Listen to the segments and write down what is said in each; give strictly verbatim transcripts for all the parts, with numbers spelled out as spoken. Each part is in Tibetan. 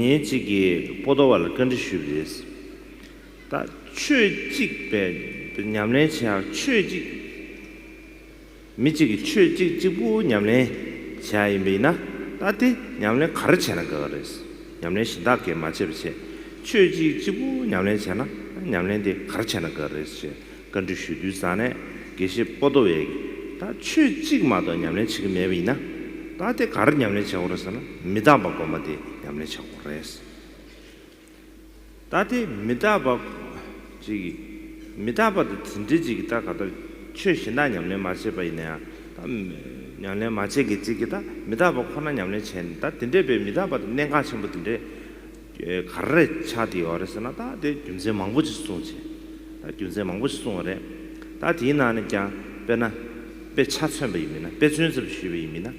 ཉིན་གཅིག་གི་པོ་ཏོ་བ་ལ་བཀའ་འདྲི་ཞུས་པ་རེད། ད་ཆོས་གཅིག་པའི་ཉམས་ལེན་བྱེད་ཡག་ཆོས་གཅིག་མི་གཅིག་གིས་ཆོས་གཅིག་གཅིག་པུ་ཉམས་ལེན་བྱེད་ཡག་ཡིན་པ་ཡིན་ན། ད་དེ་ཉམས་ལེན་ག་རེ་བྱས་ན་དགའ་གི་རེད། ཉམས་ལེན་གཞན་དག་གིས་མ་བྱས་པ་བྱས། ཆོས་གཅིག་གཅིག་པུ་ཉམས་ལེན་བྱས་ན་ཉམས་ལེན་དེ་ག་རེ་བྱས་ན་དགའ་གི་རེད་ཅེས་བཀའ་འདྲི་ཞུ་དུས་ཙང་ནས། དགེ་བཤེས་པོ་ཏོ་བས་ད་ཆོས་གཅིག་མ་གཏོགས་ཉམས་ལེན་བྱེད་ཀྱི་མེད་པ་ཡིན་ན། ད་དེ་ག་རེ་ཉམས་ལེན་བྱེད་དགོས་རེད་ཟེར་ན། མི་རྟག་པ་སྒོམ་པ་དེ་ཉམས་ལེན་བྱེད་དགོས་རེད། ད་དེ་མི་རྟག་པ་ཅིག་མི་རྟག་པ་དེ་དེ་འདྲ་ཅིག་ད་ག་ད་ཆོས་གཞན་དག་ཉམས་ལེན་མ་བྱས་པ་ཡིན་ན་ཡང་། ད་ཉམས་ལེན་མ་བྱས་ཀྱི་ཅིག་གིས་ད་མི་རྟག་པ་ཁོ་ན་ཉམས་ལེན་བྱས་ནས། ད་དེ་འདྲ་བའི་མི་རྟག་པ་དེ་གནད་འགག་ཆེན་པོ་དེ་འདྲ་ག་རེ་ཆགས་བསྡད་ཡོད་རེད་ཟེར་ན། ད་དེ་རྒྱུ་མཚན་མང་པོ་ཅིག་གསུངས་བྱས། ད་རྒྱུ་མཚན་མང་པོ་ཅིག་གསུངས་པ་རེད། ད་དེའི་ནང་ནས་ཀྱང་དཔེར་ན་དཔེ་ཆ་མཚོན་པ་ཡིན་མིན་ན། དཔེ་མཚོན་ཙམ་ཞུས་པ་ཡིན་མིན་ན།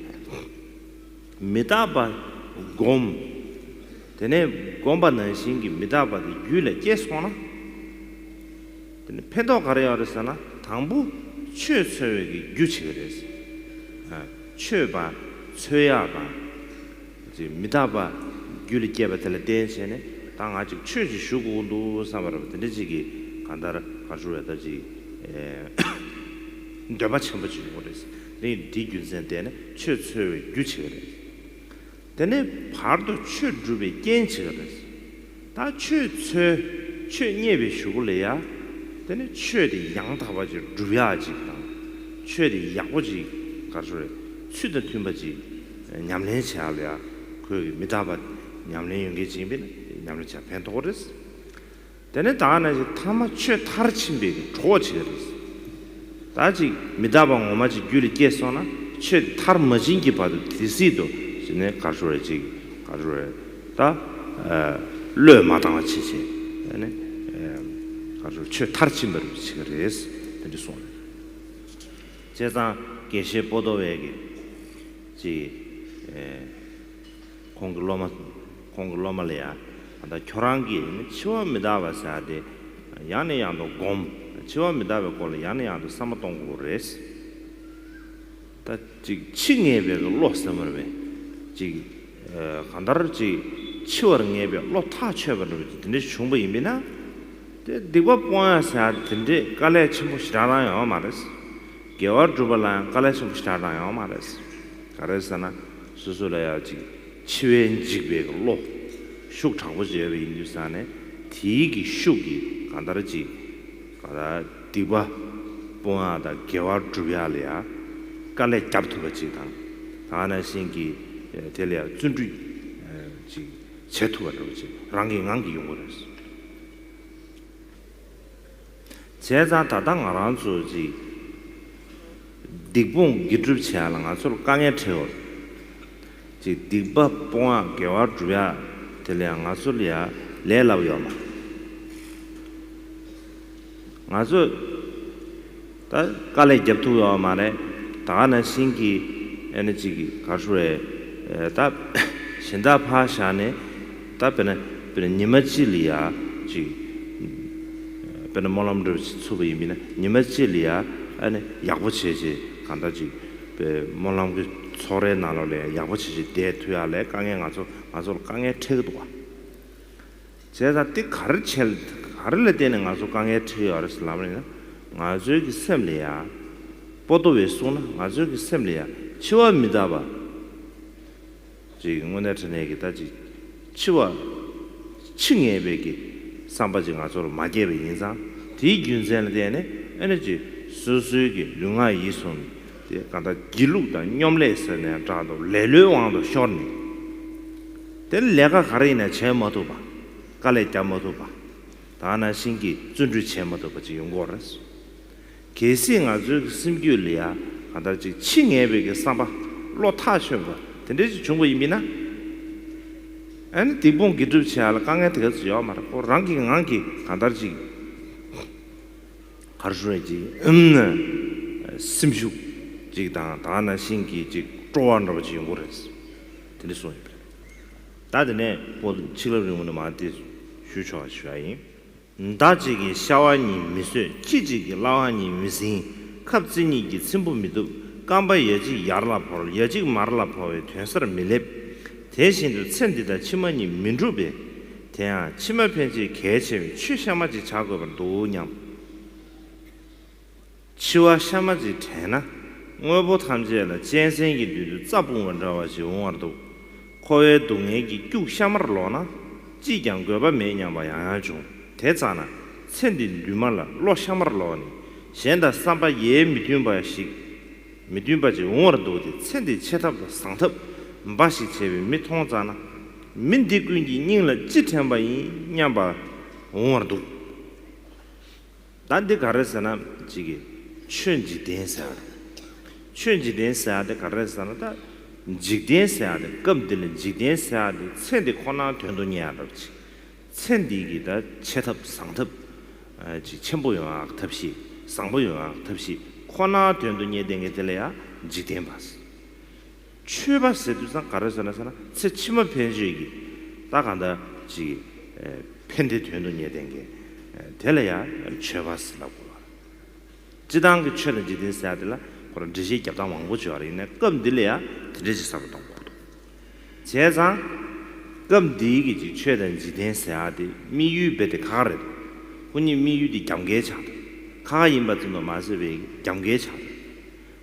མི་རྟག་པ་སྒོམ། དེ་ནས་སྒོམ་པ་ནང་བཞིན་གྱི་མི་རྟག་པ་དེ་རྒྱུད་ལ་སྐྱེས་སོང་ན། དེ་ནས་ཕན་ཐོགས་ག་རེ་ཡོད་རེད་ཟེར་ན། དང་པོ་ཆོས་འཚོལ་བའི་གི་རྒྱུ་བྱེད་ཀྱི་རེད། ཨ། ཆོས་པ་འཚོལ་ཡག་དང་། ཅིག་མི་རྟག་པ་རྒྱུད་ལ་སྐྱེས་པ་དེ་ལ་བརྟེན་བྱས་ནས། ད་ང་ཅིག་ཆོས་ཅིག་ཞུ་དགོས་འདུག་བསམ་པ་རེད་པ། དེ་འདྲ་ཅིག་གི་གང་ལྟར་ག་ཞུ་རེད། ད་ཅིག་ཨེ་འདོད་པ་ཆེན་པོ་ཅིག་ཡོང་གི་རེད། དེ་འདི་རྒྱུ་མཚན་བརྟེན་ནས་ཆོས་འཚོལ་བའི་རྒྱུ་བྱེད་ཀྱི་རེད། དེ་ནས་བར་དུ་ཆོས་སྒྲུབ་པའི་རྐྱེན་བྱེད་ཀྱི་རེད། ད་ཆོས་འཚོལ། ཆོས་རྙེད་པའི་གཞུག་གུ་ལ་ཡ། དེ་ནས་ཆོས་དེ་ཡང་དག་པ་ཅིག་སྒྲུབ་ཡག་ཅིག་དང་། ཆོས་དེ་ཡག་པོ་ཅིག་ག་རེ་ཞུ་རེད། ཚུལ་དང་མཐུན་པ་ཅིག་ཉམས་ལེན་བྱེད་ཡག་ལ་ཡ། ཁོས་ཀྱི་མི་རྟག་པ་ཉམས་ལེན་ཡོང་མཁན་ཅིག་ཡིན་པས་ན། ཉམས་ལེན་བྱ་ཕན་ཐོགས་རེད། དེ་ནས་ད་ནང་བཞིན་ཐ་མ་ཆོས་མཐར་ཕྱིན་པའི་གི་གྲོགས་བྱེད་ཀྱི་རེད། ད་ཅིག་མི་རྟག་པ་ངོ་མ་ཅིག་རྒྱུད་ལ་སྐྱེས་སོང་ན། ཆོས་དེ་མཐར་མ་ཕྱིན་གྱི་བར་དུ་དེ་སྲིད་དུ་ཟེར་ནས་ག་རེ་ཞུ་རེད། ཅིག་ག་རེ་ཞུ་རེད། ད་ཨ་བློས་མ་བཏང་བ་བྱེད་བྱེད། ཨ་ནི་ཨ་ག་རེ་ཞུ་རེད། ཆོས་མཐར་ཕྱིན་པ་རུ་བྱེད་ཀྱི་རེད། དེ་འདྲ་གསུངས་རེད། བྱས་ཙང་དགེ་བཤེས་པོ་ཏོ་བས་ཀྱི་ཅིག་ཨེ་ཁོང་གི་སློབ་མ། ཁོང་གི་སློབ་མ་ལ་ཡ། ད་ཁྱོད་རང་གིས་འཆི་བ་མི་རྟག་པ་ཟེར་ཡག་དེ་ཡང་ནས་ཡང་དུ་སྒོམ། འཆི་བ་མི་རྟག་པའི་སྐོར་ལ་ཡང་ནས་ཡང་དུ་བསམ་བློ་གཏོང་དགོས་རེད། ད་ཅིག་འཆི་ངེས་པའི་བློ་ཟེར་བ་རེད་པས། ཅིག་ཨ་གང་ལྟར་ཅིག་འཆི་བར་ངེས་པའི་བློ་ཐག་ཆོད་པ་འདྲ་བོ་ཅིག་དེ་འདྲ་བྱུང་བ་ཡིན་པས་ན། དེ་སྡིག་པ་སྤོང་ཡག་ཟེར་ཡག་དེ་འདྲས་དཀའ་ལས་ཆེན་པོ་ཞེ་དྲག་རང་ཡོད་མ་རེད། དགེ་བ་སྒྲུབ་པ་ལ་ཡང་དཀའ་ལས་ཆེན་པོ་ཞེ་དྲག་རང་ཡོད་མ་རེད། ག་རེ་ཟེར་ན། སོ་སོ་ལ་ཡང་ཅིག་འཆི་བས་འཇིགས་པའི་བློ་ཤུགས་དྲག་པོ་ཅིག་ཡོད་པ་ཡིན་དུས་ཙང་ནས། དེའི་གི་ཤུགས་ཀྱིས་གང་ལྟར་ཅིག་གང་ལྟར་སྡིག་པ་སྤོང་ཡག་དང་དགེ་བ་སྒྲུབ་ཡག་ལ་ཡང་དཀའ་ལས་རྒྱབ་ཐུབ་པ་ཅིག་དང་། ད་ག་ནང་བཞིན་གྱི་དེ་ལ་ཡང་བརྩོན་འགྲུས་ཅིག་བྱེད་ཐུབ་པ་འདྲ་བོ་ཅིག་རང་གི་ངང་གིས་ཡོང་གི་རེད། བྱས་ཙང་ད་ལྟ་ང་རང་ཚོ་ཅིག་སྡིག་སྤོང་དགེ་སྒྲུབ་བྱེད་ཡག་ལ་ང་ཚོར་དཀའ་ངལ་འཕྲད་ཡོད། ཅིག་སྡིག་པ་སྤོང་ཡག་དགེ་བ་སྒྲུབ་ཡག་དེ་ལ་ཡང་ང་ཚོ་ལ་ཡང་ལས་སླ་པོ་ཡོད་མ་རེད། ང་ཚོས་ད་དཀའ་ལས་རྒྱབ་ཐུབ་ཡོད་མ་རེད། ད་ག་ནང་བཞིན་གྱི་ཨ་ནི་ཅིག་ག་རེ་ཞུ་རེད། ད་གཞན་དག་ཕར་བཞག་ནས། ད་དཔེར་ན་དཔེར་ན་ཉི་མ་གཅིག་ལ་ཡ་ཅིག་དཔེར་ན་སྨོན་ལམ་འདྲ་བོ་ཅིག་ཚུགས་པ་ཡིན་པས་ན། ཉི་མ་གཅིག་ལ་ཡ་ཨ་ནི་ཡག་པོ་བྱས་བྱས་གང་ལྟར་ཅིག་དཔེ་སྨོན་ལམ་གྱི་ཚོགས་རའི་ནང་ལོགས་ལ་ཡ་ཡག་པོ་བྱས་བྱས་བསྡད་ཐུབ་ཡག་ལ་དཀའ་ངལ། ང་ཚོ་ང་ཚོ་ལ་དཀའ་ངལ་འཕྲད་ཀྱི་འདུག་བ། བྱས་ཙང་དེ་ག་རེ་བྱས། ག་རེ་ལ་བརྟེན་ནས་ང་ཚོ་དཀའ་ངལ་འཕྲད་ཡོད་རེད་ཟེར་ལབ་པ་ཡིན་ན། ང་ཚོའི་གི་སེམས་ལ་ཡ། པོ་ཏོ་བས་གསུངས་ན། ང་ཚོའི་གི་སེམས་ལ་ཡ་འཆི་བ་མི་རྟག་པ་ཅིག་དངོས་གནས་དྲང་གནས་ཀྱི་ད་ཅིག་འཆི་བ་འཆི་ངེས་པའི་གི་བསམ་པ་ཅིག་ང་ཚོར་མ་སྐྱེས་པ་ཡིན་ཙང་། དེའི་རྒྱུ་མཚན་ལ་བརྟེན་ནས་ཨ་ནི་ཅིག་སོ་སོའི་གི་ལུས་ངག་ཡིད་གསུམ་དེ་གང་ལྟར་སྒྱིད་ལུག་དང་སྙོམ་ལས་ཟེར་ནའང་འདྲ་འདུག་ལེ་ལོའི་དབང་དུ་ཤོར་ནས། དེ་ལས་ཀ་ག་རེ་ཡིན་ན་བྱེད་མ་ཐུབ་པ། དཀའ་ལས་རྒྱག་མ་ཐུབ་པ། ད་ག་ནང་བཞིན་གྱི་བརྩོན་འགྲུས་བྱེད་མ་ཐུབ་པ་ཅིག་ཡོང་གི་ཡོད་རེད། གལ་སྲིད་ང་ཚོའི་གི་སེམས་རྒྱུད་ལ་ཡ་གང་ལྟར་ཅིག་འཆི་ངེས་པའི་གི་བསམ་པ་བློ་ཐག་ཆོད་པ་དེ་འདྲ་ཅིག་བྱུང་བ་ཡིན་པས་ན། ཨ་ནི་སྡིག་སྤོང་དགེ་སྒྲུབ་བྱེད་ཡག་ལ་དཀའ་ངལ་དེ་ག་ཚོད་ཡོད་མ་རེད། ཁོ་རང་གི་ངང་གིས་གང་ལྟར་ཅིག་ག་རེ་ཞུ་རེད། ཅིག་ཨུམ་སེམས་ཤུགས་ཅིག་དང་། ད་ག་ནང་བཞིན་གྱི་ཅིག་སྤྲོ་བ་འདྲ་བ་ཅིག་ཡོང་གི་རེད། དེ་འདྲ་གསུངས་ཡོད་པ་རེད། ད་དེ་ནས་པོ་ཏོ་ཆིག་ལབ་རིང་པོ་ནས་མར་དེ་ཞུ་ཆོག་ཞུ་ཡ་ཡིན། མདའ་གཅིག་གིས་ཤ་བ་གཉིས་མི་གསོད། ཁྱི་གཅིག་གིས་གླ་བ་གཉིས་མི་ཟིན། ཁབ་རྩེ་གཉིས་ཀྱིས་ཚེམ་བུ་མི་གཏུབ། རྐང་པ་ཡ་གཅིག་ཡར་ལ་བོར། ཡ་གཅིག་མར་ལ་བོར་བའི་དོན་སར་མི་སླེབས། དེ་བཞིན་དུ་ཚེ་འདི་དང་ཕྱི་མ་གཉིས་མི་འགྲུབ་པས། དེ་ཡང་ཕྱི་མ་ཕན་ཆད་གལ་ཆེ་བས་ཆོས་གཤའ་མ་ཅིག་བྱ་དགོས་པར་འདུག་སྙམ། འཆི་བ་གཤའ་མ་ཅིག་དྲན་ན། དངོས་པོ་ཐམས་ཅད་ལ་གཅན་གཟན་གྱི་མདུན་དུ་རྩྭ་སྤུངས་པ་འདྲ་བ་ཞིག་འོང་བར་འདུག། འཁོར་བའི་སྡུག་བསྔལ་གྱི་སྐྱུག་གཤའ་མར་ལོག་ན། ཅིས་ཀྱང་དགོས་པ་མེད་སྙམ་པ་ཡང་ཡང་འབྱུང་། དེ་ཙམ་ན་ཚེ་འདི་མདུན་མ་ལ་བློ་གཤའ་མར་ལོག་ནས། གཞན་དང་བསམ་པ་ཡེ་མི་མཐུན་པ་ཞིག་མི་མཐུན་པ་ཅིག་འོང་བར་འདུག་སྟེ། ཚེ་འདི་ཆེ་ཐབས་དང་བཟང་ཐབས་འབའ་ཞིག་བྱས་པའི་མི་མཐོང་ཙ་ན། མི་འདི་ཀུན་གྱི་སྙིང་ལ་ཅི་དྲན་པ་ཡིན་སྙམ་པ་འོང་བར་འདུག། ད་འདི་ག་རེ་ཟེར་ན་ཅིག་གི་ཆོས་འཇིག་རྟེན་ཟེར་ཡ་རེད། ཆོས་འཇིག་རྟེན་ཟེར་ཡ་དེ་ག་རེ་ཟེར་ན། ད་འཇིག་རྟེན་ཟེར་ཡ་དེ་སྐབས་འདི་ལ་འཇིག་རྟེན་ཟེར་ཡ་དེ་ཚེ་འདི་ཁོ་ན་དོན་དུ་གཉེར་ཡ་འདྲ་པོ་ཅིག། ཚེ་འདི་གི་ད་ཆེ་ཐབས་བཟང་ཐབས་ཨ་ཅིག་ཆེན་པོ་ཡོང་ཡ་གི་ཐབས་ཤེས། བཟང་པོ་ཡོང་ཡ་གི་ཐབས་ཤེས་ཁོ་ན་དོན་དུ་གཉེར་བསྡད་མཁན་དེ་ལ་ཡ་འཇིག་རྟེན་པ་ཟེར། ཆོས་པ་ཟེར་དུས་ཙང་ག་རེ་ཟེར་ན་ཟེར་ན། ཚེ་ཕྱི་མ་ཕན་ཆད་ཀྱི་ད་གང་ལྟར་ཅིག་ཨེ་ཕན་བདེ་དོན་དུ་གཉེར་བསྡད་མཁན་ཨེ་དེ་ལ་ཡང་ཆོས་པ་ཟེར་ལབ་དགོས་པ་རེད། སྤྱིར་བཏང་གི་ཆོས་དང་འཇིག་རྟེན་ཟེར་ཡ་དེ་ལ་ཁོ་རང་འགྲེལ་བཤད་རྒྱབ་སྟངས་མང་པོ་བྱུང་བ་རེད། ཡིན་ནའི་སྐབས་འདི་ལ་ཡང་དེ་འདྲ་ཅིག་བསམ་བློ་གཏོང་དགོས་འདུག། བྱས་ཙང་སྐབས་འདིའི་གི་ཅིག་ཆོས་དང་འཇིག་རྟེན་ཟེར་ཡ་དེ་དམིགས་ཡུལ་རྦད་དེ་ཁག་ཁག་རེད། ཁོ་གཉིས་དམིགས་ཡུལ་དེ་རྒྱབ་འགལ་ཆགས་འདུག། ཁག་ཁག་ཡིན་པ་ཙམ་དུ་མ་ཟད་པའི་རྒྱབ་འགལ་ཆགས་འདུག།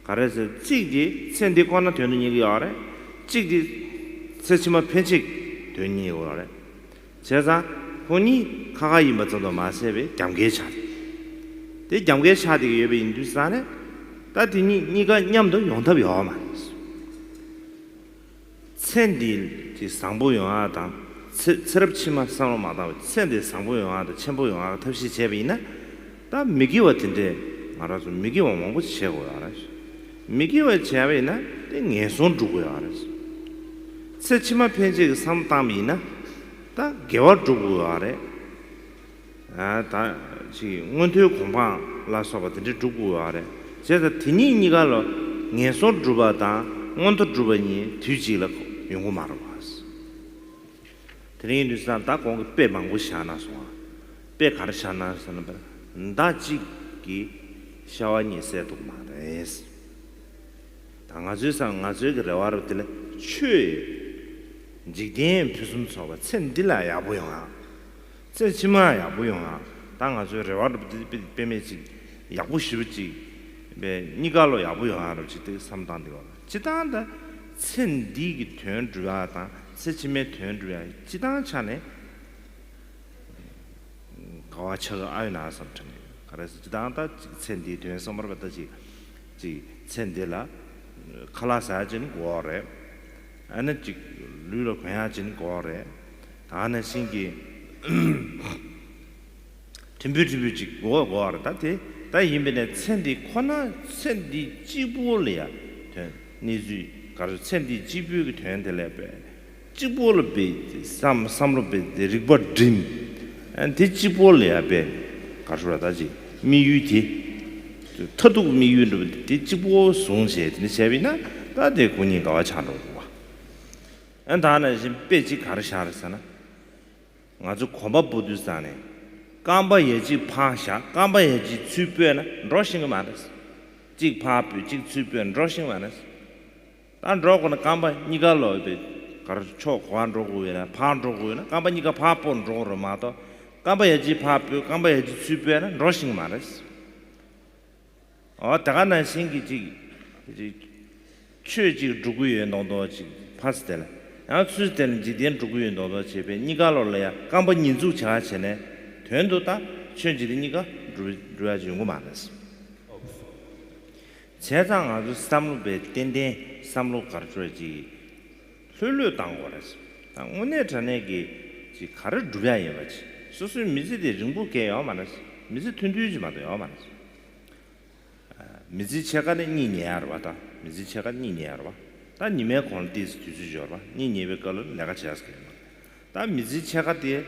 ག་རེ་ཟེར། གཅིག་དེ་ཚེ་འདི་ཁོ་ན་དོན་དུ་གཉེར་གྱི་ཡོད་རེད། གཅིག་དེ་ཚེ་ཕྱི་མ་ཕན་ཆད་དོན་གཉེར་ཡོད་རེད། བྱས་ཙང་ཁོ་གཉིས་ཁག་ཁག་ཡིན་པ་ཙམ་དུ་མ་ཟད་པའི་རྒྱབ་འགལ་ཆགས་ཏེ། དེ་རྒྱབ་འགལ་ཆགས་བསྡད་ཀྱི་ཡོད་པ་ཡིན་དུས་ཙང་ནས། ད་དེ་གཉིས་གཉིས་ཀ་མཉམ་དུ་ཡོང་ཐབས་ཡོད་མ་རེད། ཚེ་འདི་ཅིག་བཟང་པོ་ཡོང་ཡ་དང་། ཚེ་ཚེ་རབས་ཕྱི་མ་བསམ་བློ་མ་བཏང་བའི་ཚེ་འདི་བཟང་པོ་ཡོང་ཡ་དང་ཆེན་པོ་ཡོང་ཡ་ཐབས་ཤེས་བྱས་པ་ཡིན་ན། ད་མི་དགེ་བ་དེ་འདྲས་ང་རང་ཚོ་མི་དགེ་བ་མང་པོ་ཞིག་བྱེད་དགོས་ཡོད་རེད། མི་དགེ་བ་བྱས་པ་ཡིན་ན་དེ་ངན་སོང་འགྲོ་དགོས་ཡོད་རེད། ཚེ་ཕྱི་མ་ཕན་ཆད་ཀྱི་བསམ་བློ་བཏང་བ་ཡིན་ན་ད་དགེ་བ་འགྲོ་དགོས་ཡོད་རེད། ཨ་ད་ཅིག་མངོན་མཐོའི་གོ་འཕང་ལ་སོགས་པ་དེ་འདྲས་འགྲོ་དགོས་ཡོད་རེད། བྱས་ཙང་དེ་གཉིས་གཉིས་ཀ་ལ་ངན་སོང་སྒྲུབ་པ་དང་མངོན་མཐོ་སྒྲུབ་པ་གཉིས་དུས་གཅིག་ལ་ཡོང་གི་མ་རེད་པ། དེ་རིང་ཡིན་དུས་ཙང་ད་གོང་གི་དཔེ་མང་པོ་བཞག་ན་སོང་ང་། དཔེ་ག་རེ་བཞག་ན་ཟེར་ན། མདའ་གཅིག་གིས་ཤ་བ་གཉིས་བསད་ཐུབ་མ་རེད། ད་ང་ཚོའི་སང་ང་ཚོའི་གི་རེ་བ་རུ་དེ་ལ་ཆོས་འཇིག་རྟེན་ཕུན་སུམ་ཚོགས་པ་ཚེ་འདི་ལ་ཡག་པོ་ཡོང་ཡ། ཚེ་ཕྱི་མ་ཡག་པོ་ཡོང་ཡ། ད་ང་ཚོའི་རེ་བ་རུ་དེ་དཔེ་དཔེ་མེད་ཅིག་ཡག་པོ་ཞེ་པོ་ཅིག་པའི་གཉིས་ཀ་ལོ་ཡག་པོ་ཡོང་ཡ་རུ་ཅིག་དེ་བསམ་སྟངས་འདི་བ། སྤྱིར་བཏང་ད་ཚེ་འདི་གི་དོན་སྒྲུབ་ཡ་དང་ཚེ་ཕྱི་མའི་དོན་སྒྲུབ་ཡ་སྤྱིར་བཏང་ཆ་ནས་དགའ་བ་ཆགས་ཀྱི་ཨ་ཡོད་ན་བསམ་དྲན་ནས། ག་རེ་ཟེར། སྤྱིར་བཏང་ད་ཅིག་ཚེ་འདིའི་དོན་བསམ་པར་བ་ད་ཅིག་ཅིག་ཚེ་འདི་ལ་ཁ་ལག་ཟ་ཡ་ཅིག་ནི་དགོས་པ་རེད། ཨ་ནི་ཅིག་ལུས་ལ་གོན་ཡ་ཅིག་ནི་དགོས་པ་རེད། ད་ནང་བཞིན་གྱི་ཕྲན་བུ་ཕྲན་བུ་ཅིག་དགོས་དགོས་པ་རེད། ད་དེ་ད་ཡིན་པས་ན་ཚེ་འདི་ཁོ་ན་ཚེ་འདི་གཅིག་པོ་ལ་ཡ་དོན་གནས་ཚུལ་ག་རེ། ཚེ་འདི་གཅིག་པོའི་གི་དོན་དེ་ལས་པའི་གཅིག་པོ་ལ་དཔེ་བསམ་བསམ་བློ་དཔེ་དེ་རིག་པ་སྒྲིམ། ཨ་དེ་གཅིག་པོ་ལ་ཡ་དཔེ་ག་རེ་ཞུ་ར། ད་ཅིག་དམིགས་ཡུལ་དེ་མཐར་ཐུག་དམིགས་ཡུལ་འགྲོ་བ་དེ་གཅིག་པོ་བཟུང་བྱས་དེ་འདྲ་བྱས་པ་ཡིན་ན། ད་དེ་ཁོ་གཉིས་དགའ་བ་ཆགས་འགྲོ་དགོས་པ། ཨ་ད་ནང་བཞིན་དཔེ་གཅིག་ག་རེ་བཞག་རེད་ཟེར་ན། ང་ཚོ་གོམ་པ་སྤོ་དུས་ཙང་ནས་རྐང་པ་ཡ་གཅིག་ཕར་བཞག་རྐང་པ་ཡ་གཅིག་ཚུར་སྤོས་ན་འགྲོ་ཤེས་ཀྱི་མ་རེད། གཅིག་ཕར་སྤོས་གཅིག་ཚུར་སྤོས་ན་འགྲོ་ཤེས་ཀྱི་མ་རེད། ད་འགྲོ་དགོས་ན་རྐང་པ་གཉིས་ཀ་ལོག་པའི་གར་ཕྱོགས་ག་པར་འགྲོ་དགོས་ཡོད་ན། ཕར་འགྲོ་དགོས་ཡོད་ན་རྐང་པ་གཉིས་ཀ་ཕར་སྤོས་འགྲོ་དགོས་རེད་མ་གཏོགས། རྐང་པ་ཡ་གཅིག་ཕར་སྤོས་རྐང་པ་ཡ་གཅིག་ཚུར་སྤོས་ན་འགྲོ་ཤེས་ཀྱི་མ་རེད། འོ་དེ་ག་ནང་བཞིན་གྱི་ཅིག་ཅིག་ཆོས་ཅིག་སྒྲུབ་ཀྱི་ཡོད་མདོག་མདོག་ཅིག་ཕར་ཚུར་དེ་ལ། ཡང་ཚུར་དེ་ལ་འཇིག་རྟེན་སྒྲུབ་ཀྱི་ཡོད་མདོག་མདོག་བྱས་པས་གཉིས་ཀ་ལོག་ལ་ཡ་རྐང་པ་ཉིས་འཛུགས་བྱ་བྱས་ནས་དོན་དུ་ད་ཆོས་འཇིག་རྟེན་གཉིས་ཀ་སྒྲུབ་སྒྲུབ་ཡ་ཅིག་ཡོང་གི་མ་རེད། བྱས་ཙང་ང་ཚོ་བསམ་བློ་དཔེ་ཏན་ཏན་བསམ་བློ་ག་རེ་ཅིག་ལྷོད་ལྷོད་བཏང་དགོས་རེད། ད་དངོས་གནས་དྲང་གནས་ཀྱི་ཅིག་ག་རེ་སྒྲུབ་ཡ་ཡིན་པ་ཅིག། སོ་སོའི་མི་ཚེ་དེ་རིང་པོ་གས་ཡོད་མ་རེད། མི་ཚེ་ཐུང་ཐུང་ཅིག་མ་གཏོགས་ཡོད་མ་རེད། མི་ཚེ་ཕྱེད་ཀ་ནི་གཉིད་ཉལ་ཡ་རེད་པ། ད་མི་ཚེ་ཕྱེད་ཀ་གཉིད་ཉལ་ཡ་རེད་པ། ད་ཉི་མའི་གོང་ལ་ཏོག་ཙམ་དུས་ཚོད་ཡོད་རེད་པ། གཉིད་ཉལ་བའི་སྐབས་ལ་ལས་ཀ་བྱེད་ཡ་ཟེར་གྱི་ཡོད་མ་རེད། ད་མི་ཚེ་ཕྱེད་ཀ་དེ།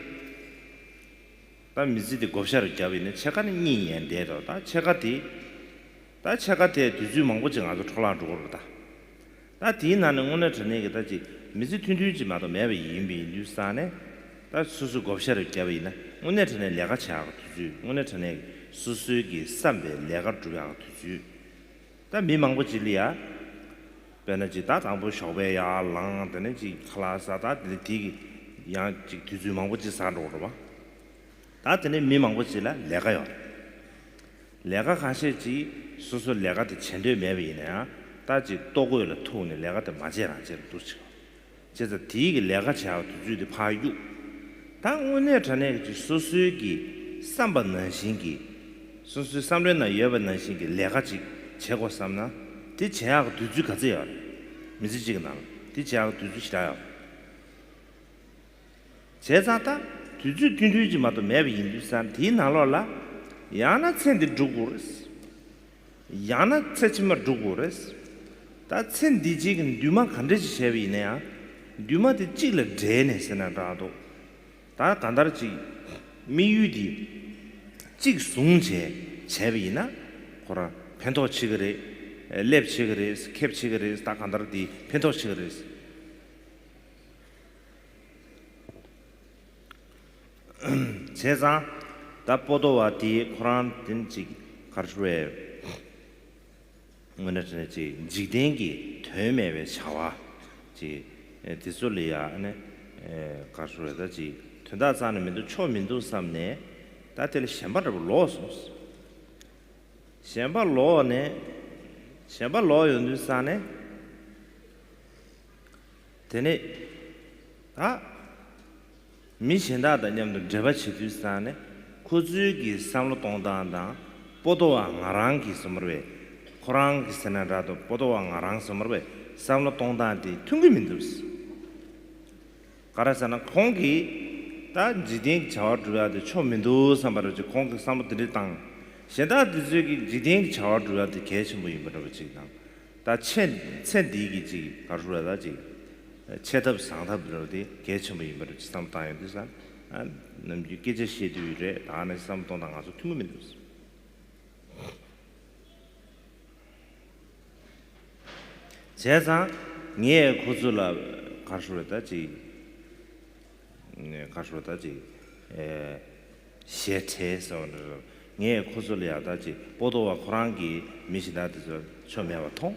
ད་མི་ཚེ་དེ་བགོ་བཤའ་རུ་བརྒྱབ་ཡིན་ན་ཕྱེད་ཀ་ནི་གཉིད་ཉལ་བསྡད་རེད། ད་ཕྱེད་ཀ་དེ། ད་ཕྱེད་ཀ་དེ་དུས་ཚོད་མང་པོ་ཅིག་ང་ཚོ་འཕྲོ་བརླག་འགྲོ་གི་རེད་པ། ད། ད་དེའི་ནང་ནས་དངོས་གནས་དྲང་གནས་ཀྱི་ད་ཅིག་མི་ཚེ་ཐུང་ཐུང་ཅིག་མ་གཏོགས་མེད་པ་ཡིན་པ་ཡིན་དུས་ཙང་ནས། ད་སོ་སོས་བགོ་བཤའ་རེ་བརྒྱབ་པ་ཡིན་ན་དངོས་གནས་དྲང་གནས་ལས་ཀ་བྱེད་ཡག་གི་དུས་ཚོད། དངོས་གནས་དྲང་གནས་སོ་སོའི་གི་བསམ་པའི་ལས་ཀ་སྒྲུབ་ཡག་གི་དུས་ཚོད། ད་མི་མང་པོ་ཅིག་ལ་ཡ། དཔེར་ན་ཅིག་ད་དང་པོ་ཞོགས་པའི་ཡར་ལངས། དེ་ནས་ཅིག་ཁ་ལག་ཟ། ད་དེ་ནས་དེ་གི་ཡང་ཅིག་དུས་ཚོད་མང་པོ་ཅིག་ཟ་འགྲོ་འགྲོ་བ། ད་དེ་ནས་མི་མང་པོ་ཅིག་ལ་ལས་ཀ་ཡོད་རེད། ལས་ཀ་ཁ་ཤས་ཅིག་སོ་སོ་ལས་ཀ་དེ་བྱེད་འདོད་མེད་པ་ཡིན་ན་ཡང་། ད་ཅིག་ལྟོ་གོས་ལ་ཐུག་ནས་ལས་ཀ་དེ་མ་བྱེད་རང་བྱེད་ལ་འདུག་ཅིག་བྱས་ཙང་དེའི་གི་ལས་ཀ་བྱ་བ་དུས་ཚོད་དེ་ཕར་གཡུག་ད་དངོས་གནས་དྲང་གནས་ཀྱི་སོ་སོའི་གི་བསམ་པ་ནང་བཞིན་གྱི། སོ་སོའི་བསམ་བློའི་ནང་ཡོད་པ་ནང་བཞིན་གྱི་ལས་ཀ་ཅིག་བྱེད་དགོས་བསམ་ན། དེ་བྱེད་ཡག་གི་དུས་ཚོད་ག་ཚོད་ཡོད་རེད། མི་ཚེ་གཅིག་གི་ནང་ལ་དེ་བྱེད་ཡག་གི་དུས་ཚོད་ཞེ་དྲག་ཡོད་རེད། བྱས་ཙང་ད་དུས་ཚོད་ཐུང་ཐུང་ཅིག་མ་གཏོགས་མེད་པ་ཡིན་དུས་ཙང་། དེའི་ནང་ལོགས་ལ་ཡང་ན་ཚེ་འདི་སྒྲུབ་དགོས་རེད། ཡང་ན་ཚེ་ཕྱི་མ་སྒྲུབ་དགོས་རེད། ད་ཚེ་འདི་གཅིག་གི་འདུན་མ་ག་འདྲ་ཞིག་བྱས་པ་ཡིན་ན་ཡང་། འདུན་མ་དེ་གཅིག་ལ་འབྲེལ་ནས་ཟེར་ན་འདྲ་འདུག་ད་གང་ལྟར་ཅིག་དམིགས་ཡུལ་འདི་གཅིག་བཟུང་བྱས་བྱས་པ་ཡིན་ན། ཁོ་རང་ཕན་ཐོགས་ཆེ་གི་རེད། སླེབས་ཆེ་གི་རེད། ཁེབས་ཆེ་གི་རེད། ད་གང་ལྟར་འདི་ཕན་ཐོགས་ཆེ་གི་རེད། བྱས་ཙང་ད་པོ་ཏོ་བ་དེ་ཁོ་རང་དེ་ནི་ཅིག་ག་རེ་ཞུ་དགོས་རེད། དངོས་གནས་དྲང་གནས་ཅིག་འཇིག་རྟེན་གྱི་དོན་མེད་པའི་བྱ་བ་ཅིག་དེ་ཚོ་ལ་ཡ་ཨ་ནི་ག་རེ་ཞུ་དགོས་རེད། ད་ཅིག་དོན་དག་རྩ་ནས་མི་འདུག་ཆོ་མི་འདུག་བསམ་ནས། ད་དེ་ལ་ཞེན་པ་འདྲ་པོ་ལོག་སོང་། ཞེན་པ་ལོག་ནས། ཞེན་པ་ལོག་ཡོང་དུས་ཙང་ནས། དེ་ནས་ད་མི་གཞན་དག་དང་མཉམ་དུ་འབྲེལ་བ་བྱེད་དུས་ཙང་ནས། ཁོ་ཚོའི་གི་བསམ་བློ་གཏོང་སྟངས་དང་། པོ་ཏོ་བ་ང་རང་གི་བསམ་པ་རེད། ཁོ་རང་གི་ཟེར་ན་འདྲ་འདུག་པོ་ཏོ་བ་ང་རང་བསམ་པ་རེད། བསམ་བློ་གཏོང་སྟངས་དེ་མཐུན་གྱི་མི་འདུག་ག་རེ་ཟེར་ན། ཁོང་གིས་ད་འཇིག་རྟེན་གྱི་བྱ་བ་སྒྲུབ་ཡག་དེ་ཆོ་མི་འདུག་བསམ་པ་རེད་ཅེས་ཁོང་གིས་བསམ་བློ་དེ་འདྲ་བཏང་། གཞན་དག་དེ་ཚོས་ཀྱིས་འཇིག་རྟེན་གྱི་བྱ་བ་སྒྲུབ་ཡག་དེ་གལ་ཆེན་པོ་ཡིན་པ་འདྲ་པོ་ཅིག་དང་། ད་ཚེ་ཚེ་འདིའི་གི་ཅིག་ག་རེ་ཞུ་དགོས་རེད། ད་ཅིག་ཆེ་ཐབས་བཟང་ཐབས་འདྲ་པོ་དེ་གལ་ཆེན་པོ་ཡིན་པ་འདྲ་པོ་ཅིག་བསམ་བློ་བཏང་ཡོང་དུས་ཙང་། ཨ། ནམ་རྒྱུན་སྐད་ཆ་བཤད་དུས་རེད། ད་ནི་བསམ་བློ་གཏོང་སྟངས་ང་ཚོ་མཐུན་གྱི་མི་འདུག་བྱས་ཙང་ངས་ཁོ་ཚོ་ལ་ག་རེ་ཞུ་དགོས་རེད། ད་ཅིག་ག་རེ་ཞུ་དགོས་རེད། ད་ཅིག་ཨེ། ཞེ་ཁྲེལ་ཟེར་བ་འདྲ་རེད། ངས་ཁོ་ཚོ་ལ་ཡ་ད་ཅིག་པོ་ཏོ་བ་ཁོ་རང་གིས་མི་གཞན་དག་དེ་ཚོ་ཆོ་མེད་པ་མཐོང་།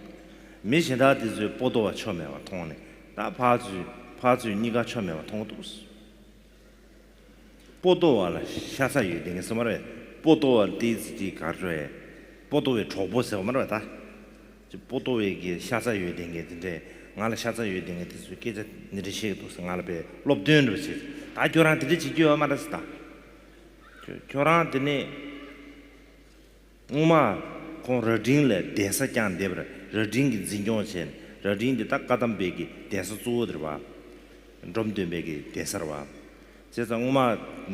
མི་གཞན་དག་དེ་ཚོས་པོ་ཏོ་བ་ཆོ་མེད་པ་མཐོང་ནས། ད་ཕར་ཚུར་ཕར་ཚུར་གཉིས་ཀ་ཆོ་མེད་པ་མཐོང་འདུག་པོ་ཏོ་བ་ལ་ཤ་ཚ་ཡོད་བསྡད་མཁན་ཟེར་མ་རེད། པོ་ཏོ་བ་ཏོག་ཙམ་ཅིག་ག་རེ་ཞུ་དགོས་རེད། པོ་ཏོ་བའི་གྲོགས་པོ་ཟེར་བ་མ་རེད་པ། ད་ཅིག་པོ་ཏོ་བའི་གི་ཤ་ཚ་ཡོད་བསྡད་མཁན་དེ་འདྲས། ང་ལ་ཤ་ཚ་ཡོད་བསྡད་མཁན་དེ་ཚོས་སྐད་ཆ་འདི་འདྲ་བཤད་ཀྱི་འདུག་ཟེར་ང་ལ་དཔེ་སློབ་སྟོན་འདྲ་པོ་བྱེད། ད་ཁྱོད་རང་དེ་འདྲ་བྱེད་རྒྱུ་ཡོད་མ་རེད་ཟེར། ད་ཁྱོད་ཁྱོད་རང་དེ་ནས་སྔོན་མ་ཁོང་རྭ་སྒྲེང་ལ་གདན་ས་བསྐྱངས་བསྡད་པ་རེད། རྭ་སྒྲེང་གིས་འཛིན་སྐྱོང་བྱས་ནས། རྭ་སྒྲེང་དེ་ད་བཀའ་གདམས་པའི་གི་གདན་ས་གཙོ་བོ་དེ་རེད་པ། འབྲོམ་སྟོན་པའི་གི་གདན་ས་རེད་པ། བྱས་ཙང་སྔོན་མ་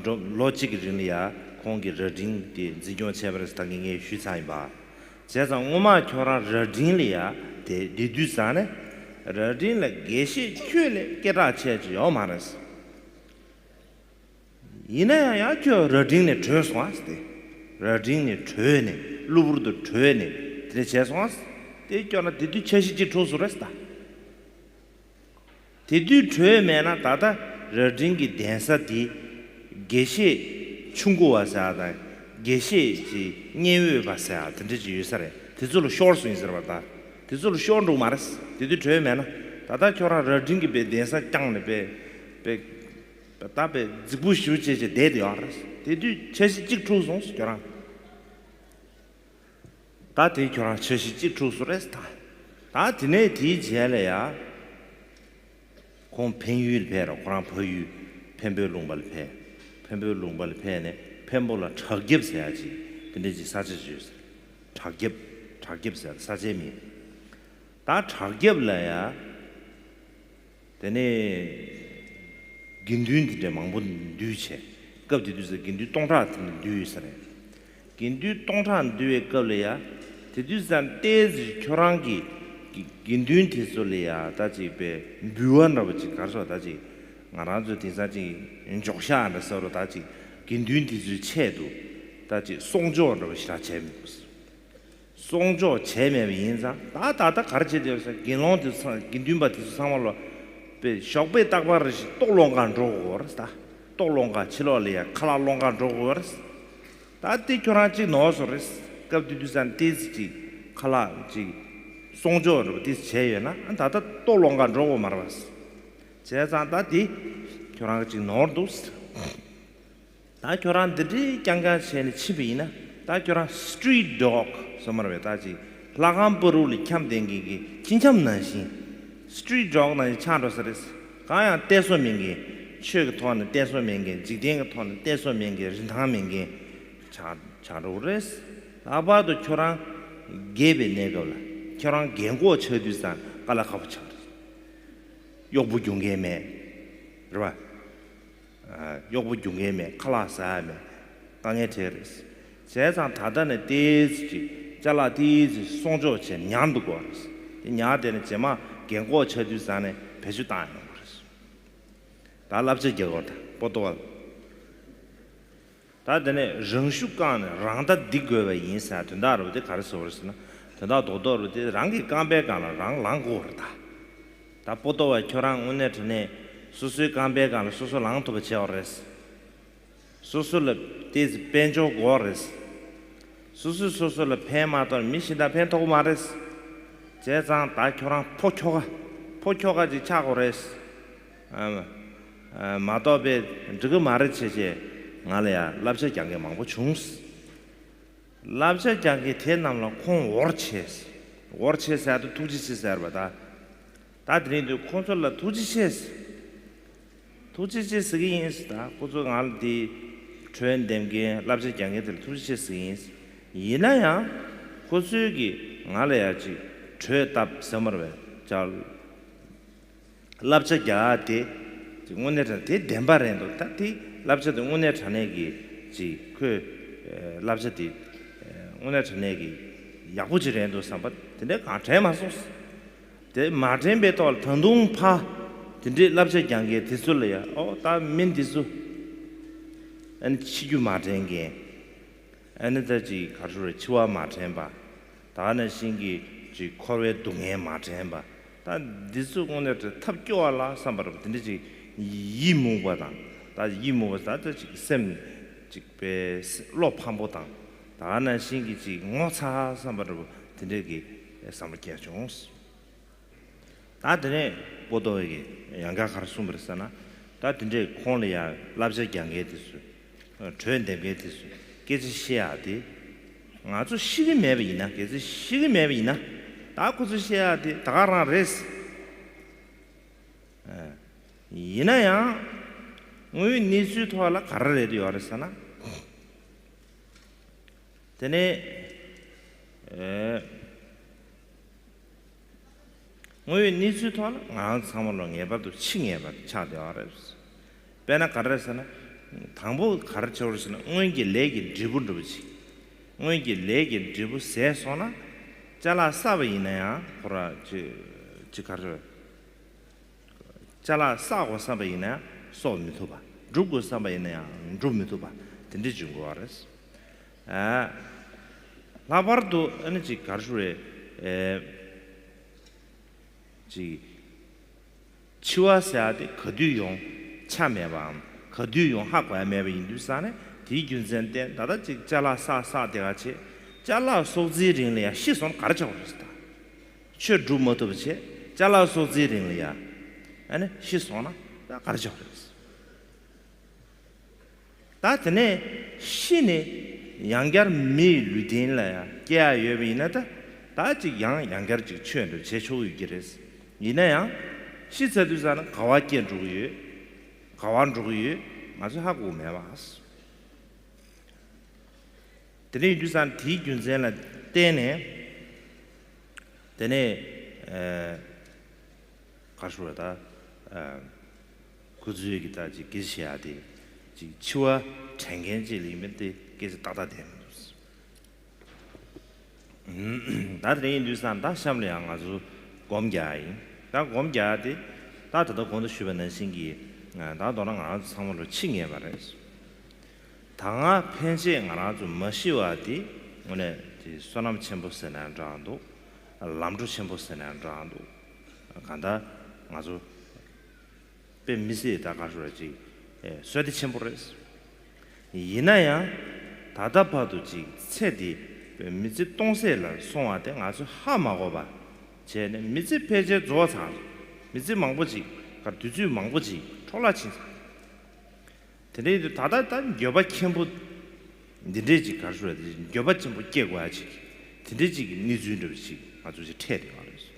འབྲོམ་ལོ་གཅིག་གི་རིང་ལ་ཡ་ཁོང་གིས་རྭ་སྒྲེང་དེ་འཛིན་སྐྱོང་བྱས་པ་རེད་ཟེར་ད་གིན་ངས་ཞུས་ཚར་ཡིན་པ། བྱས་ཙང་སྔོན་མ་ཁྱོད་རང་རྭ་སྒྲེང་ལ་ཡ་དེ་བསྡད་དུས་ཙང་ནས། རྭ་སྒྲེང་ལ་དགེ་བཤེས་ཁྱོད་ལས་སྐད་གྲགས་ཆེ་ཅིག་ཡོད་མ་རེད། ཡིན་ན་ཡང་ཡང་ཁྱོད་རྭ་སྒྲེང་ནས་བྲོས་སོང་ཨ་ཟེར་ཏེ། རྭ་སྒྲེང་ནས་བྲོས་ནས་གློ་བུར་དུ་བྲོས་ནས་དེ་འདྲ་བྱས་སོང་ཨ་ཟེར་ཏེ། ཁྱོད་རང་དེ་དུས་འཆར་གཞི་གཅིག་འཁྲུགས་སོང་རེད་ཟེར་ད། དེ་དུས་བྲོས་མེད་ན་ད་ལྟ་རྭ་སྒྲེང་གི་གདན་ས་དེ་དགེ་བཤེས་ཆུང་ཀུ་བ་ཟེར་ཡག་དང་། དགེ་བཤེས་ཀྱི་མཉན་འོས་པ་ཟེར་ཡག་དེ་འདྲ་ཅིག་ཡོད་ས་རེད། དེ་ཚོ་ལ་ཤོར་སོང་ཡིན་ཟེར་བ་ད། དེ་ཚོ་ལ་ཤོར་འགྲོ་མ་རེད། དེ་དུས་བྲོས་མེད་ན། ད་ལྟ་ཁྱོད་རང་རྭ་སྒྲེང་གི་པའི་གདན་ས་བསྐྱངས་ནས་པའི་པའི་ད་པའི་རྫིག་པོ་ཞེ་པོ་བྱས་བྱས་བསྡད་དེ་ཡོད་རེད། དེ་དུས་འཆར་གཞི་གཅིག་འཁྲུགས་སོང་ཟེར་ཁྱོད་རང་། ད་དེ་ཁྱོད་རང་འཆར་གཞི་གཅིག་འཁྲུགས་སོང་རེད་ད། ད་དེ་ནས་དེའི་རྗེས་ལ་ཡ། ཁོང་འཕན་ཡུལ་ལ་ཕེབས་ར། ཁོ་རང་ཕ་ཡུལ་འཕན་པོའི་ལུང་པ་ལ་ཕེབས། འཕན་པོའི་ལུང་པ་ལ་ཕེབས་ནས་འཕན་པོ་ལ་བྲག་རྒྱབ་ཟེར་ཡག་ཅིག་དེ་འདྲ་ཅིག་ས་ཆ་ཅིག་ཡོད་ཟེར། བྲག་རྒྱབ། བྲག་རྒྱབ་ཟེར་ས་ཆའི་མིང་། ད་བྲག་རྒྱབ་ལ་ཡ། དེ་ནས་དགེ་འདུན་དེ་འདྲ་མང་པོ་འདུས་བྱས། སྐབས་དེ་དུས་ཙང་དགེ་འདུན་སྟོང་ཕྲག་དེ་འདྲ་འདུས་ཡོད་ས་རེད། དགེ་འདུན་སྟོང་ཕྲག་འདུས་པའི་སྐབས་ལ་ཡ། དེ་དུས་ཙང་ཏོག་ཙམ་ཁྱོད་རང་གི་དགེ་དགེ་འདུན་དེ་ཚོ་ལ་ཡ་ད་ཅིག་པའི་འབུལ་བ་འདྲ་པོ་ཅིག་ག་རེ་ཟེར། ད་ཅིག་ང་རང་ཚོ་དེང་སང་ཅིག་འབྱོག་ཤག་འདྲ་ཟེར་རོ། ད་ཅིག་དགེ་འདུན་དེ་ཚོའི་ཆེད་དུ་ད་ཅིག་གསོག་འཇོག་འདྲ་པོ་ཞེ་དྲག་བྱས་མི་འདུག་གསོག་འཇོག་བྱས་མེད་པ་ཡིན་ཙང་། ད་ད་ལྟ་ག་རེ་བྱེད་བསྡད་ཡོད་ཟེར། དགེ་སློང་དེ་ཚོ་དགེ་འདུན་པ་དེ་ཚོ་ཚང་མ་ལོ་པའི་ཞོགས་པའི་རྟག་པར་རེ་བཞིན་ལྟོ་སློང་གར་འགྲོ་དགོས་རེད་ད། ལྟོ་སློང་གར་ཕྱི་ལོགས་ལ་ཡ་ཁ་ལག་སློང་གར་འགྲོ་དགོས་རེད། ད་དེ་ཁྱོད་རང་གཅིག་ནོར་སོང་རེད། སྐབས་དེ་དུས་ཙང་ཏོག་ཙམ་ཅིག་ཁ་ལག་ཅིག་ གསོག་འཇོག་རེད་པ་དེ་བྱས་ཡོད་ན་ད་ལྟ་ལྟོ་སློང་ག་འགྲོ་དགོས་མ་རེད་པ། བྱས་ཙང་ད་དེ་ཁྱོད་རང་གཅིག་ནོར་འདུག། ད་ཁྱོད་རང་འདི་འདྲའི་རྐྱང་རྐྱང་བྱས་ནས་ཕྱིན་པ་ཡིན་ན་ད་ཁྱོད་རང་street dog ཟེར་མ་རེད་པས། ད་ཅིག་ལྷ་ཁང་པུ་རུ་ལ་འཁྱམས་བསྡད་མཁན་གྱི་ཁྱི་འཁྱམ་ནང་བཞིན་street dog ནང་བཞིན་ཆགས་འགྲོ་ས་རེད། གང་ཡང་བསྟེན་སྲོལ་མེད་མཁན། ཆོས་ཀྱི་ཐོག་ནས་བསྟེན་སྲོལ་མེད་མཁན། འཇིག་རྟེན་གྱི་ཐོག་ནས་བསྟེན་སྲོལ་མེད་མཁན། རིན་ཐང་མེད་མཁན་ཆགས་ཆགས་འགྲོ་གི་རེད། ལྷག་པར་དུ་ཁྱོད་རང་རྒས་པའི་གནས་སྐབས་ལ་ཁྱོད་རང་རྒན་གོག་ཆགས་དུས་ཙང་དཀའ་ལས་ཁག་པོ་ཆགས་འགྲོ། གཡོག་པོ་རྒྱུག་མཁན་མེད། རེད་པ། ཨ། གཡོག་པོ་རྒྱུག་མཁན་མེད། ཁ་ལག་ཟ་ཡ་མེད། དཀའ་ངལ་འཕྲད་རེད། བྱས་ཙང་ད་ལྟ་ནས་ཏོག་ཙམ་ཅིག་ཅ་ལག་ཏོག་ཙམ་གསོག་འཇོག་བྱས་ཉར་འདུག་དགོས་རེད། དེ་ཉར་བསྡད་ནས་རྗེས་མ་རྒན་གོག་ཆགས་དུས་ཙང་ནས་བེད་སྤྱོད་བཏང་ཡོང་དགོས་རེད། ད་བསླབ་བྱ་རྒྱག་དགོས་རེད། ད་པོ་ཏོ་བ་ལ། ད་དེ་ནས་རང་ཤུགས་བསྐངས་ནས་རང་ལྟ་འདི་དགོས་པ་ཡིན་ཟེར་དོན་དག་རེད་པ། དེ་ག་རེ་ཟེར་བ་རེད་ཟེར་ན། དོན་དག་རྡོག་རྡོག་རེད་པ། དེ་རང་གི་རྐང་པའི་སྒང་ལ་རང་ལངས་དགོས་རེད་ད། ད་པོ་ཏོ་བ་ཁྱོད་རང་དངོས་གནས་དྲང་གནས་སོ་སོའི་རྐང་པའི་སྒང་ལ་སོ་སོ་ལངས་ཐུབ་པ་བྱེད་དགོས་རེད། སོ་སོ་ལ་ཏོག་ཙམ་དཔལ་འབྱོར་དགོས་རེད། སོ་སོས་སོ་སོ་ལ་ཕན་མ་ཐོགས་མི་གཞན་དག་ཕན་ཐོགས་མ་རེད། བྱས་ཙང་ད་ཁྱོད་རང་ཕོ་ཁྱོ་ག་ཕོ་ཁྱོ་ག་ཅིག་ཆགས་དགོས་རེད། ཨ། ཨ། མ་གཏོགས་པའི་འགྲིག་གི་མ་རེད་བྱས་བྱས་ང་ལ་ཡང་བསླབ་བྱ་རྒྱག་མཁན་མང་པོ་བྱུང་། བསླབ་བྱ་རྒྱག་མཁན་དེ་རྣམས་ལ་ཁོང་འོར་ཆེ། འོར་ཆེ་ཟེར་དུས་ཐུགས་རྗེ་ཆེ་ཟེར་བ་ད། ད་དེ་རིང་དུས་ཁོང་ཚོ་ལ་ཐུགས་རྗེ་ཆེ། ཐུགས་རྗེ་ཆེ་ཟེར་གྱི་ཡིན་ཟེར། ད་ཁོ་ཚོ་ང་ལ་འདི་གྲོས་འདེབས་མཁན་བསླབ་བྱ་རྒྱག་མཁན་དེ་ལ་ཐུགས་རྗེ་ཆེ་ཟེར་གྱི་ཡིན་ཟེར། ཡིན་ན་ཡང་ཁོ་ཚོས་ཀྱིས་ང་ལ་ཡང་ཅིག་གྲོས་བཏབ་ཟེར་མ་རེད་པས། ཅག་བསླབ་བྱ་རྒྱག་ཡ་དེ་ཅིག་དངོས་གནས་དྲང་དེ་བདེན་པ་རེད་འདུག། ད་དེ་བསླབ་བྱ་དེ་དངོས་གནས་དྲང་གནས་ཀྱི་ཅིག་ཁོས་ཨ་བསླབ་བྱ་དེ་ཨ་དངོས་གནས་དྲང་གནས་ཀྱི་ཡག་པོ་ཅིག་རེད་འདུག་བསམ་པ་དེ་འདྲ་གང་དྲན་མ་སོང་། དེ་མ་དྲན་པའི་ཐོག་ལ་ད་དུང་ཕ་དེ་འདྲའི་བསླབ་བྱ་རྒྱག་མཁན་དེ་ཚོ་ལ་ཡ། ཨོ་ད་མི་འདི་ཚོ་ཨ་ནི་འཆི་རྒྱུ་མ་དྲན་མཁན། ཨ་ནི་ད་ཅིག་ག་རེ་ཟེར། འཆི་བ་མ་དྲན་པ། ད་ནང་བཞིན་གྱི་ཅིག་འཁོར་བའི་སྡུག་བསྔལ་མ་དྲན་པ། ད་འདི་ཚོ་དངོས་གནས་དྲང་ཐབས་སྐྱོ་བ་ལ་བསམ་པ་རེད་པ། དེ་འདྲ་ཅིག་ཡིད་མུག་པ་དང་། ད་ཡིད་མུག་པ་ད་ལྟ་ཅིག་སེམས་ཅིག་པའི་བློ་ཕམ་པོ་དང་། ད་ནང་བཞིན་གྱི་ཅིག་ངོ་ཚ་བསམ་པ་རེད་པ། དེ་འདྲ་གི་བསམ་པ་སྐྱེས་བྱུང་། ད་དེ་ནས་པོ་ཏོ་བ་གིས་ཡང་བསྐྱར་ག་རེ་གསུངས་པ་རེད་ཟེར་ན། ད་དེ་འདྲས་ཁོང་ལ་ཡང་བསླབ་བྱ་རྒྱག་མཁན་དེ་ཚོས། གྲོས་འདེབས་མཁན་དེ་ཚོས་སྐད་ཆ་བཤད་ཡག་དེ། ང་ཚོ་ཤི་གི་མེད་པ་ཡིན་ན། གལ་སྲིད་ཤི་གི་མེད་པ་ཡིན་ན། ད་ཁོ་ཚོས་བཤད་ཡག་དེ་ད་ག་རང་རེད། ཨ། ཡིན་ན་ཡང་དངོས་ཡོད་གནས་ཚུལ་ཐོག་ལ་ག་རེ་རེད་ཡོད་རེད་ཟེར་ན། དེ་ནས་ཨེ། དངོས་ཡོད་གནས་ཚུལ་ཐོག་ལ་ང་རང་ཚང་མ་ལོ་ངེས་པར་དུ་འཆི་ངེས་པར་ཆགས་བསྡད་པ་རེད། དཔེར་ན་ག་རེ་ཟེར་ན། དང་པོ་ག་རེ་བྱེད་དགོས་ཟེར་ན། སྔོན་གྱི་ལས་ཀྱི་འབྲས་བུ་འདྲ་པོ་ཅིག། སྔོན་གྱི་ལས་ཀྱི་འབྲས་བུ་ཟད་སོང་ན། ཅ་ལག་བསགས་པ་ཡིན་ན་ཡང་ཁོ་རང་ཅི་ཅི་ག་རེ། ཅ་ལག་བསགས་དགོས་བསམ་པ་ཡིན་ན་ཡང་གསོག་མི་ཐུབ་པ། སྒྲུབ་དགོས་བསམ་པ་ཡིན་ན་ཡང་སྒྲུབ་མི་ཐུབ་པ་དེ་འདྲ་བྱུང་དགོས་པ་རེད། ཨ། ལྷག་པར་དུ་ཨ་ནི་ཅིག་ག་རེ་ཞུ་རེད། ཨེ། ཅིག་འཆི་བ་ཟེར་ཡ་དེ་ག་དུས་ཡོང་ཆ་མེད་པའམ་ག་དུས་ཡོང་ཧ་གོ་ཡ་མེད་པ་ཡིན་དུས་ཙང་ནས། དེའི་རྒྱུ་མཚན་བརྟེན་ད་ལྟ་ཅིག་ཅ་ལག་བསགས་བསགས་དེ་ག་བྱེད། ཅ་ལག་གསོག་རྩིའི་རིང་ལ་ཡང་ཤི་སོང་ན་ག་རེ་བྱ་དགོས་རེད་ཟེར། ད་ཆོས་སྒྲུབ་མ་ཐུབ་པ་བྱས། ཅ་ལག་གསོག་རྩིའི་རིང་ལ་ཡང་ཨ་ནི་ཤི་སོང་ན་ད་ག་རེ་བྱ་དགོས་རེད། ད་དེ་ནས་ཤི་ནས་ཡང་བསྐྱར་མིའི་ལུས་རྟེན་ལ་ཡང་སྐྱེ་ཡ་ཡོད་པ་ཡིན་ན། ད་ད་ཅིག་ཡང་ཡང་བསྐྱར་ཅིག་ཆོས་འདི་བྱེད་ཆོག་ཡོད་ཀྱི་རེད། ཡིན་ན་ཡང་ཤི་ཚར་དུས་ཙང་ན་ག་བ་སྐྱེ་འགྲོ་གི་ཡོད། ག་བ་འགྲོ་གི་ཡོད་ང་ཚོས་ཧ་གོ་གི་མེད་པ། དེ་འདྲ་ཡིན་དུས་ཙང་དེའི་རྒྱུ་མཚན་ལ་བརྟེན་ནས། དེ་ནས་ཨ། ག་རེ་ཞུ་རེད། ད་ཨ། ཁོ་ཚོས་ཀྱི་ད་ཅིག་སྐད་ཆ་བཤད་ཡ་དེ་ཅིག་འཆི་བ་དྲན་མཁན་ཅིག་ལ་ཡིན་པས་དེ་སྐད་ཆ་ཏག་ཏག་བསྡད་མི་འདུག། ད་དེ་འདྲ་ཡིན་དུས་ཙང་ད་གཤམ་ལ་ཡང་ང་ཚོ་སྒོམ་རྒྱག་ཡ་ཡིན། ད་སྒོམ་རྒྱག་ཡ་དེ་ད་ད་ལྟ་གོང་དུ་ཞུས་པ་ནང་བཞིན་གྱི། ད་མདོར་ན་ང་རང་ཚོ་ཚང་མ་ལོ་འཆི་ངེས་པ་རེད། ད་སྔ་ཕན་ཆད་ང་རང་ཚོ་མ་ཤི་བ་དེ་དངོས་གནས་དེ་བསོད་ནམས་ཆེན་པོ་ཟེར་ན་འདྲ་འདུག། ལམ་འགྲོ་ཆེན་པོ་ཟེར་ན་འདྲ་འདུག། གང་ལྟར་ང་ཚོ་དཔེ་མི་སྲིད་ད་ག་ཞུ་ར་ཅིག་ཨེ་བསོད་བདེ་ཆེན་པོ་རེད། ཡིན་ན་ཡང་ད་ལྟ་བར་དུ་ཅིག་ཚེ་འདི་དཔེ་མི་ཚེ་སྟོང་ཟད་ལ་སོང་བ་དེ་ང་ཚོས་ཧ་མ་གོ་བ། བྱས་ནས་མི་ཚེ་ཕལ་ཆེར་རྫོགས་ཚར། མི་ཚེ་མང་པོ་ཅིག་ག་དུས་ཚོད་མང་པོ་ཅིག་འཕྲོ་བརླག་ཕྱིན་ཚར། དེ་འདྲའི་དུས་ད་ལྟ་ད་འགྱོད་པ་མཁན་པོ་འདི་འདྲའི་ཅིག་ག་རེ་ཞུ་དགོས་རེད། འགྱོད་པ་ཆེན་པོ་སྐྱེ་དགོས་ཡ་ཅིག་དེ་འདྲའི་ཅིག་གི་གནས་ཚུལ་འདྲ་བ་ཅིག་ང་ཚོ་ཅིག་འཕྲད་བསྡད་ཡོད་རེད།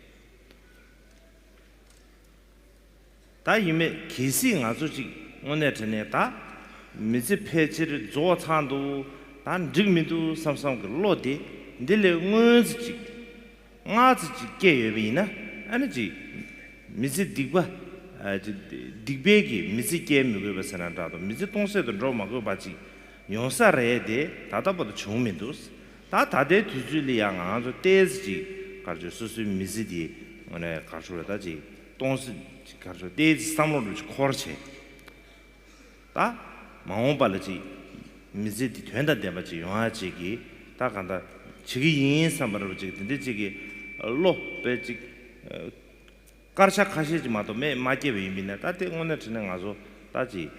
ད་ཡིན་མེད་གལ་སྲིད་ང་ཚོ་ཅིག་དངོས་གནས་དྲང་གནས་ད་མི་ཚེ་ཕལ་ཆེར་རྫོགས་ཚར་འདུག་ད་འགྲིག་མི་འདུག་བསམ་བསམ་གྱི་བློ་དེ་འདི་ལས་སྔོན་ཙམ་ཅིག་སྔ་ཙམ་ཅིག་སྐྱེས་ཡོད་པ་ཡིན་ན། ཨ་ནི་ཅིག་མི་ཚེ་སྡིག་པ། ཨ་ཅིག་སྡིག་པའི་གི་མི་ཚེ་སྐྱེལ་མི་དགོས་པ་ཟེར་ན་འདྲ་འདུག་མི་ཚེ་སྟོང་ཟད་དུ་འགྲོ་མ་དགོས་པ་ཅིག་ཡོང་ས་རེད་དེ། ད་ལྟ་བར་དུ་བྱུང་མི་འདུག་ད་ད་ལྟའི་དུས་ཚོད་ལ་ཡང་ང་ཚོ་ཏོག་ཙམ་ཅིག་ག་རེ་ཟེར། སོ་སོའི་མི་ཚེ་དེ་ངོ་ནས་ག་རེ་ཟེར་ད་ཅིག་སྟོང་ཟད་ཅིག་ག་རེ་ཟེར། ཏོག་ཙམ་བསམ་བློ་འདྲ་ཅིག་འཁོར་བྱས། ད་མ་འོངས་པ་ལ་ཅིག་མི་ཚེ་འདི་དོན་དང་ལྡན་པ་ཅིག་ཡོང་ཡ་ཅིག་གི་ད་གང་ལྟར་བྱེད་ཀྱི་ཡིན་བསམ་པ་འདྲ་པོ་ཅིག་དེ་འདྲ་ཅིག་གི་བློ་དཔེ་ཅིག་དཀར་ཆག་ཁ་ཤས་ཅིག་མ་གཏོགས་མེད་མ་སྐྱེས་པ་ཡིན་པ་ཡིན་ན། ད་དེ་དངོས་གནས་དྲང་གནས་ང་ཚོ་ད་ཅིག་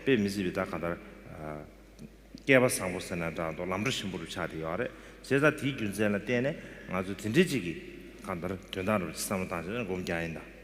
དཔེ་མི་སྲིད་པའི་ད་གང་ལྟར་སྐལ་པ་བཟང་པོ་ཟེར་ན་འདྲ་འདུག་ལམ་འགྲོ་ཆེན་པོ་རུ་ཆགས་བསྡད་ཡོད་རེད། བྱས་ཙང་དེའི་རྒྱུ་མཚན་ལ་བརྟེན་ནས་ང་ཚོ་དེ་འདྲ་ཅིག་གི་གང་ལྟར་དོན་དག་རུ་བསམ་བློ་བཏང་བྱས་ནས་སྒོམ་རྒྱག་ཡིན་ད།